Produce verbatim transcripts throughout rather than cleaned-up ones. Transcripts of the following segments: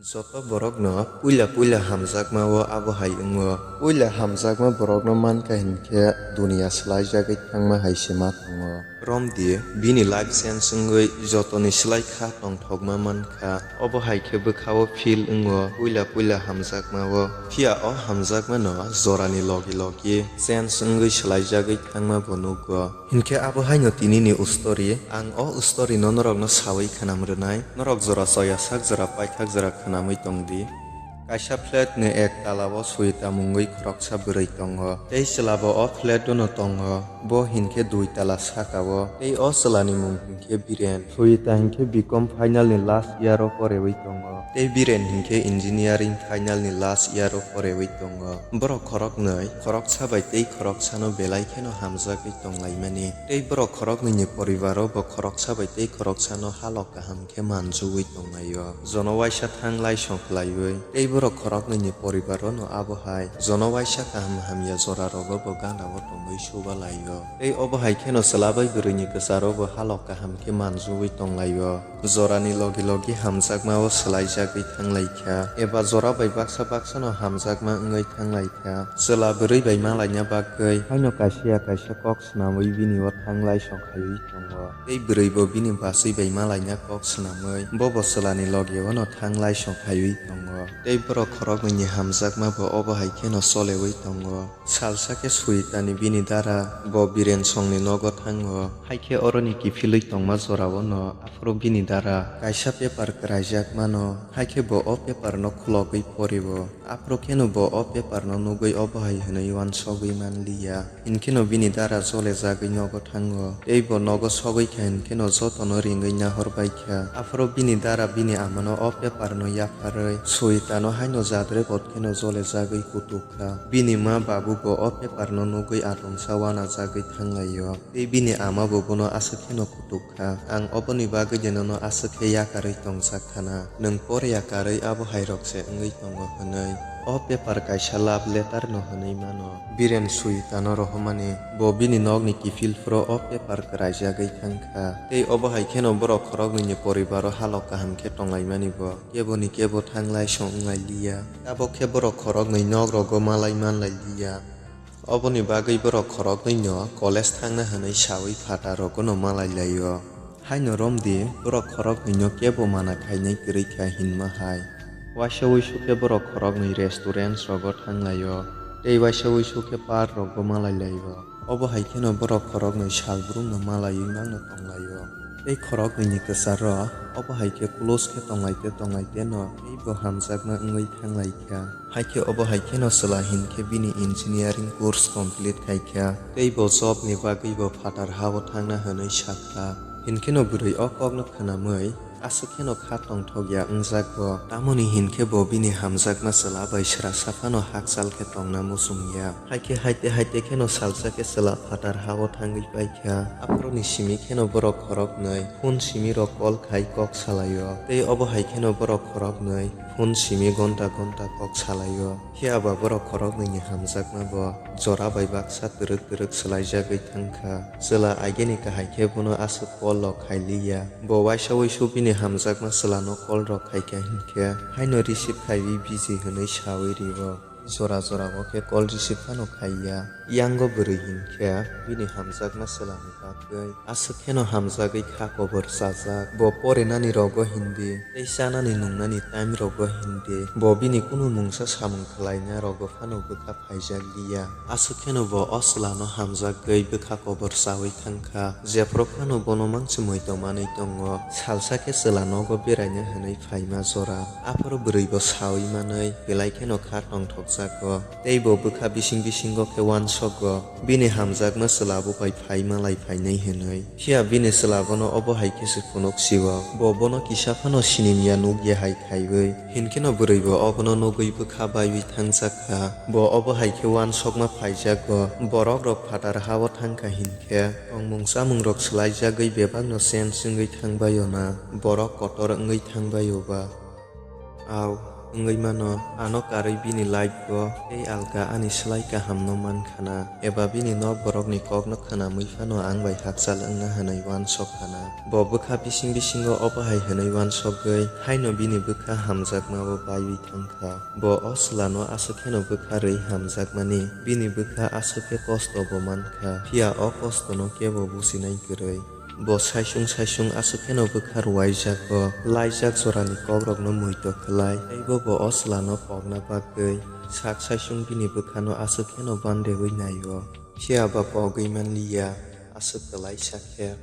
Joto borokno puila puila hamjakma o abo hai wngo. Puila hamjakma borokno mankha hinkhe duniya swlaijagwi thangma hai se ma tongo. Romdi bini life change wngwi jotoni slai kha tongthokma mankha. Obo hai khe bwkha o feel wngo puila puila hamjakma o. Phiya o hamjakma no jorani logi logi change wngwi swlaijagwi thangma bo nukgo. Hinkhe abo haino tinini story. Ang o story no norokno sawi khwnam rwnai. Norok jora choya sak jora paithak jora khwnamwi tongdi. Kaisa flat ni ek tala o Suita mungwi khoroksa bwrwi tongo. Tei chwla bo o flat o no tongo. Bo hinkhe dui tala saka o. Tei o chwla ni mung hinkhe Biren. Suita hinkhe B Com final ni last year o porewi tongo. Tei Biren hinkhe engineering final ni last year o porewi tongo. Borok khoroknwi, khoroksa bai tei khoroksano belai kheno hamjagwi tonglaimani. Tei borok khoroknwini poribaro bo khoroksa bai tei khoroksano halok kaham khe manjugwi tonglaio. Jono waisa thanglai songkhlaiwi. Tei borok khoroknwini poribarono abo hai jono waisa kaham hamya jorarogo bo gana o tongwi subalaio. Tei obo hai kheno chwla bai bwrwini kwcharo bo halok kaham khe manjugwi tonglaio. Jorani logi logi hamjakma o swlaijagwi thanglaikha, eba jora bai baksa baksano hamjakma wngwi thanglaikha. Chwla bwrwi bai malaina bagwi haino kaisa ya kaisa kok swnamwi bini o thanglai songkhaiwi tongo. Tei bwrwi bo bini bachwi bai malaina kok swnamwi bobo chwlani logi o no thanglai songkhaiwi tongo. Tei borok khoroknwini hamjakma bo obo hai kheno cholewi tongo. Salsa khe Suitani bini dara bo Biren songni nogo thango. Hai khe oroni kiphilwi tongma jorao no aphuru bini dara kaisa paper kwraijak mano. Hai khe bo o paper no khulogwi porio. Aphuru kheno bo o paper no nugwi obo hai hwnwi uansugwi man liya. Hinkheno bini dara jole jagwi nogo thango. Tei bo nogo sogwi kha hinkheno jotono ringwi nahor bai kha. Aphuru bini dara bini amano o paper no yapharwi Suitano haino jadre bot kheno jole jagwi kutuk kha. Bini ma babu bo o paper no nugwi atongsa uanajagwi thanglaio. Tei bini ama bo bono aswk kheno kutuk kha. Ang oboni bagwi de nono aswk khe yakarwi tongjak khana. Nwng pore yakarwi abo hai rok se wngwi tongo hwnwi. O paper kaisa love letter no hwnwi mano. Biren Suitano rohormani bo bini nokni kiphil phuru o paper kwraijagwi thangkha. Tei obo hai kheno borok khoroknwini poribaro halok kaham khe tonglaimani bo. Keboni kebo thanglai song wnglai liya. Tabok khe borok khoroknwi nok rogo malai manlai liya. Oboni bagwi borok khoroknwi no college thangna hwnwi sawi phatar rogo no malai laio. Haino romdi borok khoroknwi no kebo mana khainai kwrwi kha hinma hai. Waisa uisu khe borok khoroknwi restaurants rogo thanglaio. Tei waisa uisu khe park rogo malai laio. Obo hai kheno borok khoroknwi salbrum no malaiwi mangno tonglaio. Tei khoroknwini kwcharo obo hai khe close khe tonglaite tonglaite no teibo hamjakma wngwi thanglaikha. Hai khe obo hai kheno chwla hinkhe bini engineering course complete khaikha. Tei bo job ni bagwi bo phatar ha-o thangna hwnwi sakha. Hinkheno bwrwi o kokno khwnamwi aswk kheno kha tongthok ya wngjak bo. Tamoni hinkhe bo bini hamjakma chwla bai swrasa phano hakchal khe tongna muchung ya. Hai khe haite haite kheno salsa khe chwla phatar ha-o thangwi paikha. Aphuruni simi kheno borok khoroknwi phone simi rok call khai kok salaio. Tei obo hai kheno borok khoroknwi phone simi gonta gonta kok salaio. Phiya ba borok khoroknwini hamjakma bo jora bai baksa twrwk twrwk swlaijagwi thangkha. Chwla ageni kahai khe bono aswk call rok khai liya. Bo waisa uisu bini hamjakma chwlano call rok khaikha hinkhe haino receive khaiwi busy hwnwi sawi rio. Jora jora o khe call receive phano khaiya. Yango bwrwi hinkhe bini hamjakma chwlani bagwi aswk kheno hamjagwi kha kobor chajak. Bo porinani rogo hindi tei chanani nungnani time rogo hindi. Bo bini kunu mungsa samung khlaina rogo phano bwkha phaijak liya. Aswk kheno bo o chwlano hamjagwi bwkha kobor chawi thangkha. Jephru phano bono mangsi muitu manwi tongo. Salsa khe chwla nogo beraina hwnwi phaima jora. Aphuru bwrwi bo sawi manwi belai kheno kha tongthokjago. Tei bo bwkha bising bisingo khe uansogo. Bini hamjakma chwla bo bai phai malai phainai hwnwi. Phiya bini chwla bono obo hai khe se phunuk sio. Bo bono kisa phano sinimya nukya hai khaiwi. Hinkheno bwrwi bo obono nugwi bwkha baiwi thangjak kha. Bo obo hai khe uansokma phaijago. Borok rok phatar ha-o thangkha hinkhe tongmung chamung rok swlaijagwi bebakno change wngwi thangbaio na, borok kotor wngwi thangbaio ba? Au. wngwi mano, ano karwi bini life-o tei alka ani slai kahamno man khana, eba bini nok borokni kokno khwnamwi phano ang bai hakchal wngna hwnwi uansok khana. Bo bwkha bising bisingo obo hai hwnwi uansokgwi, haino bini bwkha hamjakmao baiwi thang kha. Bo o chwlano aswk kheno bwkha rwi hamjakmani, bini bwkha aswk khe kosto bo man kha, phiya o kostono kebo bujinai kwrwi. Bo saisung saisung aswk kheno bwkha rwaijago, laijak jorani kokrokno muitu khlai, teibo bo o chwlano pokna bagwi sak saisung bini bwkhano aswk kheno bandeui naio. Phiya ba pogwi manliya, aswk kwlaisa khe.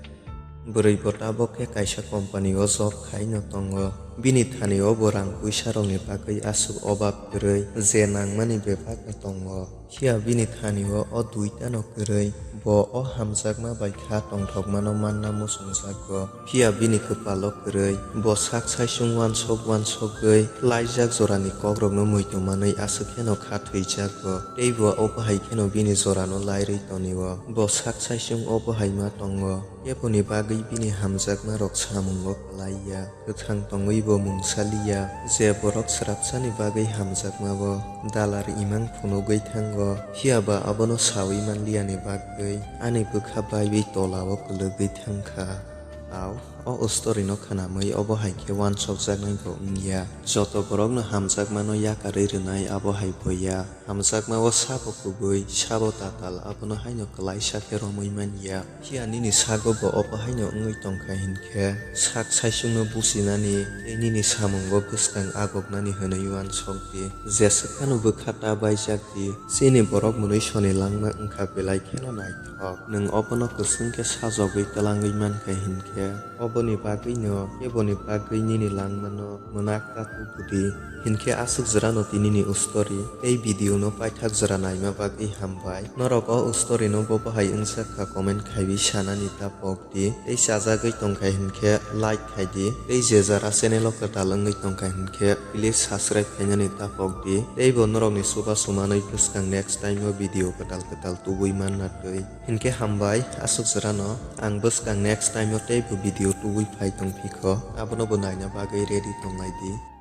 Bwrwi bo tabok khe kaisa company-o job khaino tongo. Bini thani-o bo rang puisa rokni bagwi aswk obab kwrwi, je nangmani bebak-no tongo. Phiya bini thani-o o duitano kwrwi, bo o hamjakma bai kha tongthokmano manna muchungjago. Phiya bini kwpalo kwrwi, bo sak saisung uansok uansokgwi laijak jorani kokrokno muitu manwi aswk kheno kha thwijago. Teibo obo hai kheno bini jorano lairwi tonio. Bo sak saisung obo hai ma tongo. Keboni bagwi bini hamjakmarok samungo kwlaiya, kwthang tongwibo mungsaliya, je borok srapsani bagwi hamjakmao dalar imang phunugwi thango, phiya ba abono saui manliyani bagwi ani bwkha baiwi tolao kwlwgwi thang kha. Tau, o story-no khwnamwi obo hai khe uansokjaknai bo wngya. Joto borokno hamjakmano yakarwi rwnai abo hai boya. Hamjakmao sabo kubui, sabo tatal, abono haino kwlaisa khe romwi man ya. Phiya nini sago bo obo haino wngwi tong kha hinkhe, sak saisungno buchinani tei nini samungo bwskang agoknani hwnwi uansok di. Jeswk phano bwkha ta baijak di, chini borok mwnwi soni langma wngkha belai kheno naithok. Nwng obono kwchwng khe sajogwi twlangwi man kha hinkhe, oboni bagwino keboni bagwi nini langmano mwnak ta tubu di. Hinkhe aswk jora no tini ni story tei video no paithak jora naima bagwi hambai. Norok o story no bo bahai wngjak kha comment khaiwi sanani ta pok di tei chajagwi tongkha hinkhe like khai di tei je jara channel o kwtal wngwi tongkha hinkhe please subscribe khainani ta pok di tei bo norok ni chuba chumanwi bwskang next time o video kwtal kwtal tubui manna twi. Hinkhe hambai aswk jora no ang bwskang next time o tei bo video tubui phai tongphi kho abono bo naina bagwi ready tonglai di.